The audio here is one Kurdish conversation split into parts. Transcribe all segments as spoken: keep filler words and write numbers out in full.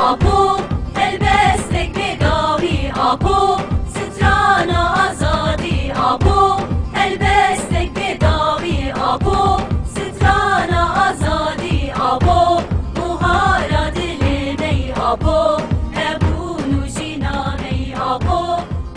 Apo, helbestek bê dawî, Apo, strana azadî, Apo, helbestek bê dawî, Apo, strana azadî, Apo, buhara dilê me yî, Apo, hebûn û jîna me yî, Apo,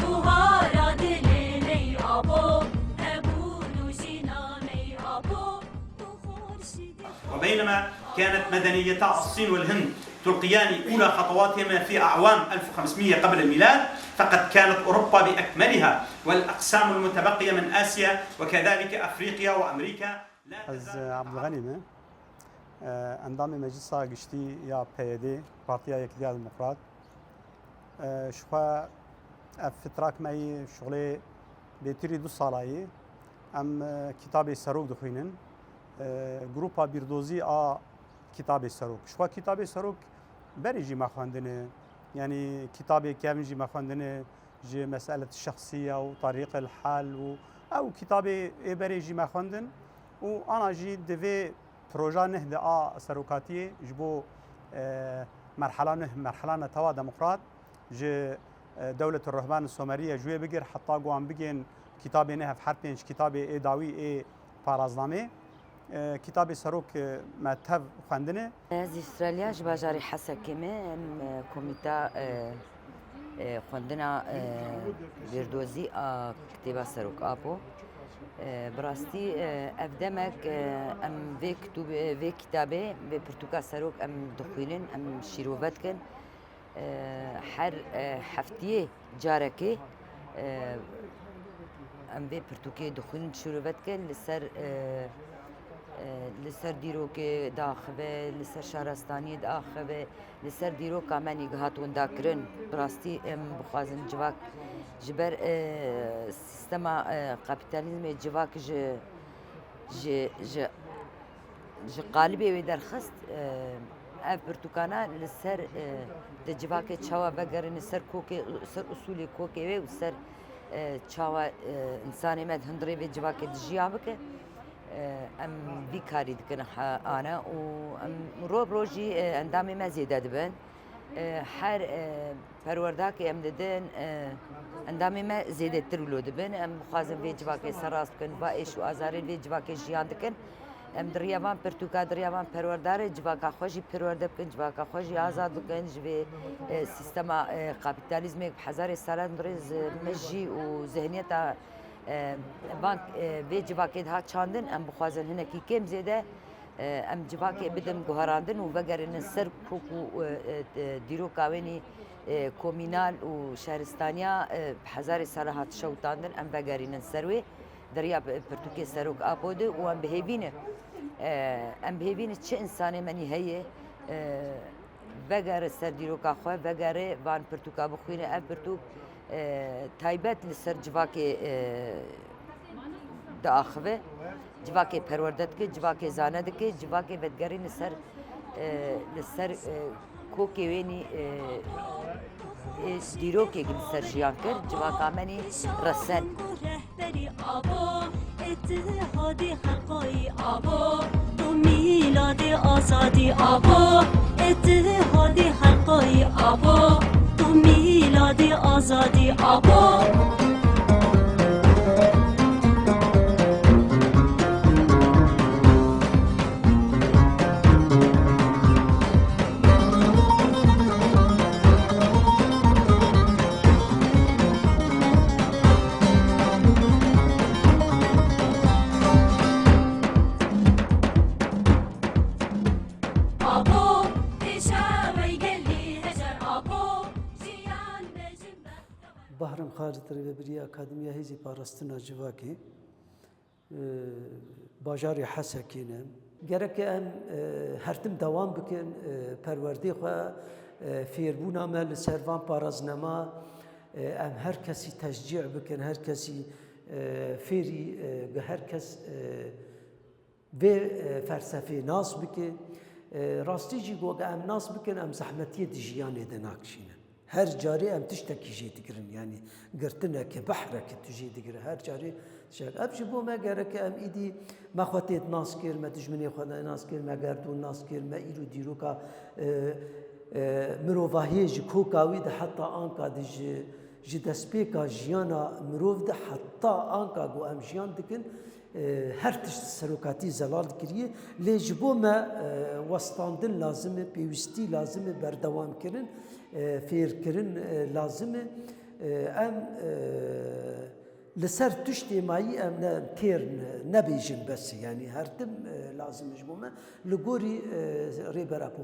buhara dilê me yî, Apo, hebûn û jîna me yî, Apo, tu xweşî dî. وبينما كانت مدنيتا الصين والهند تلقيان أولى خطواتهما في أعوام ألف وخمسمية قبل الميلاد، فقد كانت أوروبا بأكملها والأقسام المتبقية من آسيا وكذلك أفريقيا وأمريكا لا Ez تزال Abdulganî me. Endamê Meclisa Giştî ya P Y D, Partiya Yekîtiya Demokrat. Ji xwe ev fitrak me yî şixulê bêtirî du sala yî. Em kitabê serok dixwînin. Grupa bîrdozî a kitabê serok. Ji xwe kitabê serok berê jî me xwendine. Yanî kitabê kevn jî me xwendine ji meselet şexsiya û tarîqil hal û ew kitabê ê berê jî me xwendin û ana jî di vê proja neh de a serokatiyê ji bo, e, merhala neh, merhala netewa demokrat ji, e, Dewletur Rehban Someriye ji wê bigir heta ku an bigên kitabê neh, ev her pênc kitabê ê dawî ê paraznamê. E, kitabê serok, e, me tev xwendine. Ez Îsraîliya ji bajarê Hesekê me, em, e, komîta, e, e, xwendina, e, bîrdozî a kitêba Serok Apo. E, bi rastî, e, ev demek, e, em vê kitûbê, vê kitabê, vê pirtûka Serok em dixwînin, em şîrove dikin. E, her, e, heftiyê carekê, e, em vê pirtûkê dixwînin, şîrove dikin, li ser, e, e, li ser dîrokê diaxive, li ser şaristaniyê diaxive, li ser dîroka me nî gihat windakirin. Bi rastî em bixwazin civak ji ber, e, sîstema, e, kapîtalîzmê civak ji, ji, ji, ji qalibê wê derxist. E, ev pirtûkana li ser, e, di civakê çawa vegerîne ser kokê, ser usûlê kokê wê û ser, e, çawa, e, însanê me di hundirê vê civakê dijiya bike. E, em vî karî dikin he-, ane û em roj bi roj jî, e, endamê me zêde dibin. E, her, e, perwerdakê em didin, e, endamê me zêdetir wilo dibin. Em bixwazin vê civakê serrast bikin, va êş û azarên vê civakê jiyan dikin. Em di riya van pirtûka, di riya van perwerdarê civaka xwe jî perwerde bikin, civaka xwe jî azad bikin ji vê, e, sîstema, e, kapîtalîzmê bi hezarê salan dirêz, e, mij jî û zihniyeta E, van, e, vê civakê dihat çandin, em bixwazin hinekî kêm zêde, e, em civakê bidin guherandin û vegerînin ser kok û, e, e, e, dîroka wênî, e, komînal û şehristaniya, e, bi hezarê sala hat şewitandin, em vegerînin ser wê. Di riya p-, pirtûkê Serok Apo de û em bi hêvî ne, e, em bi hêvî ne çi însanê me nî heye, e, vegere ser dîroka xwe, vegere van pirtûka bixwîne. Ev pirtûk, e, taybet li ser civakê, e, diaxive, civakê perwerde dike, civakê zane dike, civakê vedigerîne ser, e, li ser, e, kokê wênî, e, ê dîrokê li ser jiyan kir, civaka me nî resen. Rehberî Abo, Îtihadê Xelqayî Abo, tu mîladê azadî Abo, Îtihadê Xelqayî Abo, tu mîladê azadî Abo. Abo, pêşawey gelî hejar Abo, jiyan be jin bextewer. Bahram Xalid, rêvebiriya Akademiya Hêzê Parastina Civakê. E, bajarê Hesekê ne. Gerek em, e, her tim dewam bikin, e, perwerdê xwe, e, fêrbûna me li ser van paraznema, e, em her kesî teşcî bikin, her kesî, e, fêrî, e, bi her kes, e, vê, e, felsefê nas bike. E, rastî jî ku em nas bikin, em zehmetiyê di jiyanê de nakişînin. Her carê em tiştekî jê digirin, yanî girtineke, behreke tu jê digire. Her carê tiştek. Ev ji bo me gereke em îdî me xwe têt nas kir, me dijminê xwe de nas kir, me gerdûn nas kir, me îro dîroka, e, E, mirovahiyê ji koka wî de heta anka de ji, ji destpêka jiyana mirov de heta anka ku em jiyan dikin, e, her tişt serokatî zelal dikiriye. Lê ji bo me, e, westandin lazim e, pêwîstî lazim e, berdewamkirin, e, fêrkirin, e, lazim e. E, em, e, Li ser tiştê mayî em ne, têr ne, nebêjin bes, yanî her tim, e, lazim e ji bo me. Li gorî, e, Rêber Apo.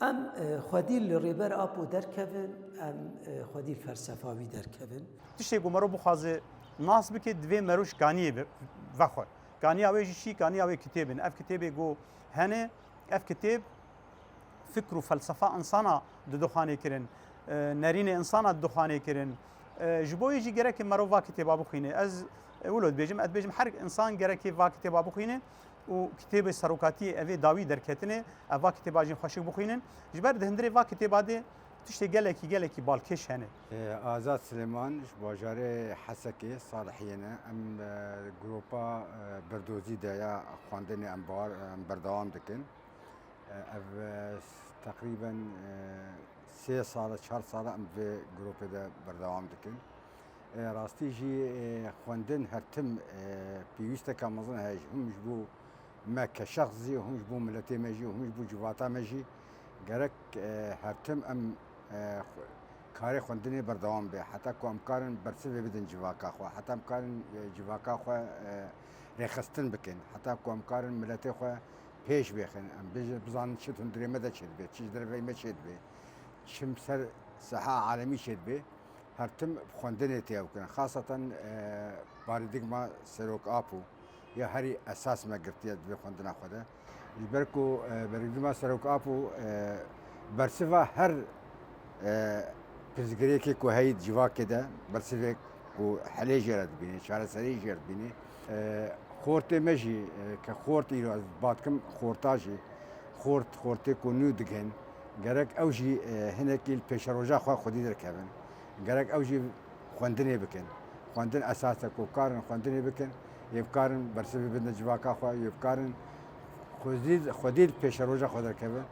Em, e, xwedî li Rêber Apo derkevin, em, e, xwedî li felsefa wî derkevin. Tiştê ku mero bixwaze nas bike, divê mero ji kaniyê ve-, vexwe. Kaniya wê jî çi? Kaniya wê kitêb in. Ev kitêbê ku hene, ev kitêb fikr û felsefa insana didixanê kirin, e, nerînê insana didixanê kirin. E, ji bo yê jî gerekê mero va kitêba bixwîne. Ez, e, wilo dibêjim, ez dibêjim her insan gerekê va kitêba bixwîne û kitêbê serokatiyê evê dawî derketine, ev va kitêba jî xweşik bixwînin. Ji ber di hundirê va kitêba de tiştê gelekî, gelekî balkêş hene. E, Azad Silêman ji bajarê Hesekê, Salihiyê ne. Em, e, gropa, e, Birdozî de ya xwendinê em bar, em berdewam dikin. Ev, e, teqrîben, e, sê sal e, çar sal e em vê grûpê de berdewam dikin. E, rastî jî, e, xwendin her tim, e, pêwîsteke mezin heye, him ji bo me ke şexs jî, him ji bo miletê me jî, him ji bo civata me jî. Gerek, e, her tim em, e, xwe-, karê xwendinê berdewam be, heta ku em karin bersivê bidin civaka xwe, heta em karin, e, civaka xwe, e, rêxistin bikin, heta ku em karin miletê xwe pêş bêxin. Em bêje-, bizanin çi hundirê me de çêdibe, çi ji derveyî me çêdibe, çi ser seha alemî çêdibe, her tim bi xwendinê tê ew kirin. Xaseten, e, parîdîgma Serok Apo ya herî esas me girtiye di vê xwendina xwe de. Ji ber ku, e, parîdîgma Serok Apo, e, bersiva her, e, pirsgirêkê ku heyî di civakê de, bersivê ku helê jê re dibînî, çareseriyê jê re dibînî. E, xortê me jî, e, ke xort îro ez bat kim xorta jî, xort, xortê ku nû digihên, gerek ew jî, e, hinekî li pêşeroja xwe xwedî derkevin. Gerek ew jî xwendinê bikin. Xwendin esas e ku karin xwendinê bikin, yê bikarin bersivê bidin civaka xwe, yê bikarin xwedî, xwedî li pêşeroja xwe derkevin.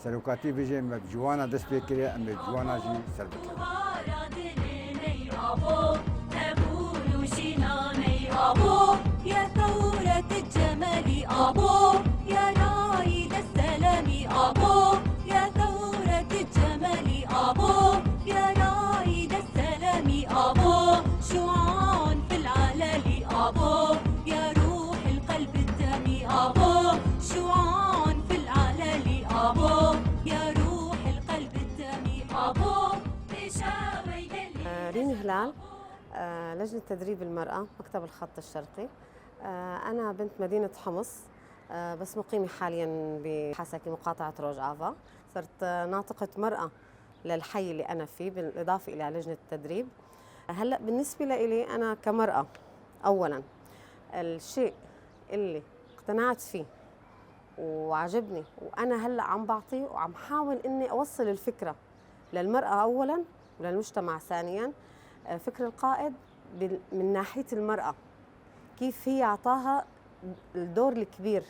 Serokatî bijê me bi ciwana dest pê kiriye, em ê ciwana jî ser bikin. Buhara dilê me yî abo, hebûn û jîna me yî abo, ya thewret cemelî abo, ya rayî de selemî abo, ya thewret cemelî abo, ya rayî de selemî abo, şuan fil alelî abo, ya ruhil qelbi demî abo, şuan fil alelî abo, ya ruhil qelbi demî abo, pêşawey gelî. آه، ريم هلال، آه، لجنة تدريب المرأة، مكتب الخط الشرقي. آه، أنا بنت مدينة حمص، آه، بس مقيمة حاليًا بحسكي، مقاطعة روجافا. صرت، آه، ناطقة مرأة للحي اللي أنا فيه، بالإضافة إلى لجنة التدريب. هلأ بالنسبة لإلي أنا كمرأة، أولًا، الشيء اللي اقتنعت فيه وعجبني، وأنا هلأ عم بعطيه وعم حاول إني أوصل الفكرة للمرأة أولًا وللمجتمع ثانيًا. آه، فكر القائد بال-، من ناحية المرأة، كيف هي عطاها الدور الكبير.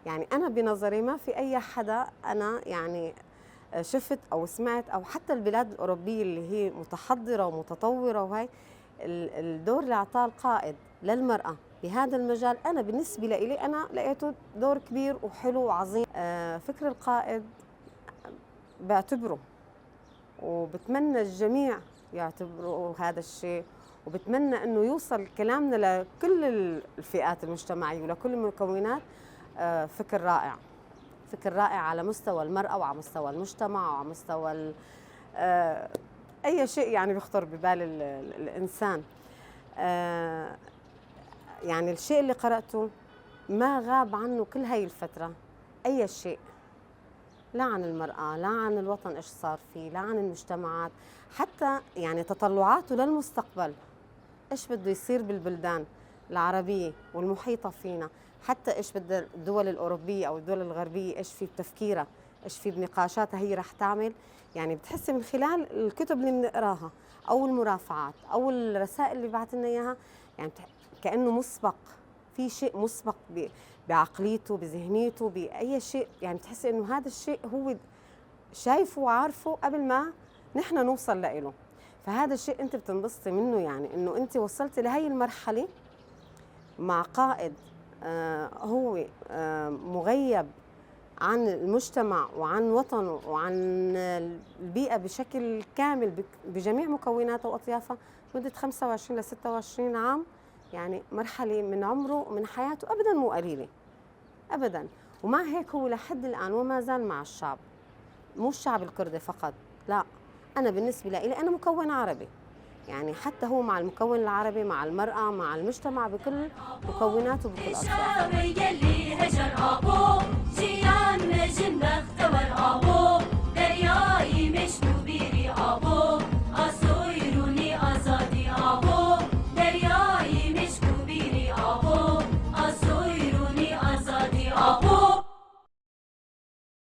يعني أنا بنظري ما في أي حدا أنا يعني شفت أو سمعت، أو حتى البلاد الأوروبية اللي هي متحضرة ومتطورة وهي، ال-، الدور اللي أعطاه القائد للمرأة بهذا المجال، أنا بالنسبة لإلي أنا لقيته دور كبير وحلو وعظيم. آه، فكر القائد بعتبره، وبتمنى الجميع يعتبروا هذا الشيء، وبتمنى إنه يوصل كلامنا لكل الفئات المجتمعية ولكل المكونات. آه، فكر رائع، فكر رائع على مستوى المرأة وعلى مستوى المجتمع وعلى مستوى ال-، آه، أي شيء يعني بيخطر ببال ال-، ال-، الإنسان. آه، يعني الشيء اللي قرأته ما غاب عنه كل هاي الفترة أي شيء، لا عن المرأة، لا عن الوطن إيش صار فيه، لا عن المجتمعات، حتى يعني تطلعاته للمستقبل، إيش بده يصير بالبلدان العربية والمحيطة فينا، حتى إيش بدها الدول الأوروبية أو الدول الغربية، إيش في بتفكيرها، إيش في بنقاشاتها هي رح تعمل. يعني بتحسي من خلال الكتب اللي بنقراها أو المرافعات أو الرسائل اللي بعت لنا إياها، يعني بتح-، كأنه مسبق، في شيء مسبق ب-، بعقليته، بذهنيته، بأي شيء، يعني بتحسي إنه هذا الشيء هو، شايفه وعارفه قبل ما نحن نوصل لإله. فهذا الشيء أنت بتنبسطي منه، يعني إنه أنت وصلتي لهي المرحلة مع قائد، آه، هو، آه، مغيب عن المجتمع وعن وطنه وعن البيئة بشكل كامل بك-، بجميع مكوناتها وأطيافها مدة خمسة وعشرين ل ستة وعشرين عام، يعني مرحلة من عمره ومن حياته أبدًا مو قليلة، أبدًا. ومع هيك هو لحد الآن وما زال مع الشعب، مو الشعب الكردي فقط، لا، أنا بالنسبة لإلي أنا مكون عربي، يعني حتى هو مع المكون العربي، مع المرأة، مع المجتمع، بكل مكوناته، بكل أطيافه.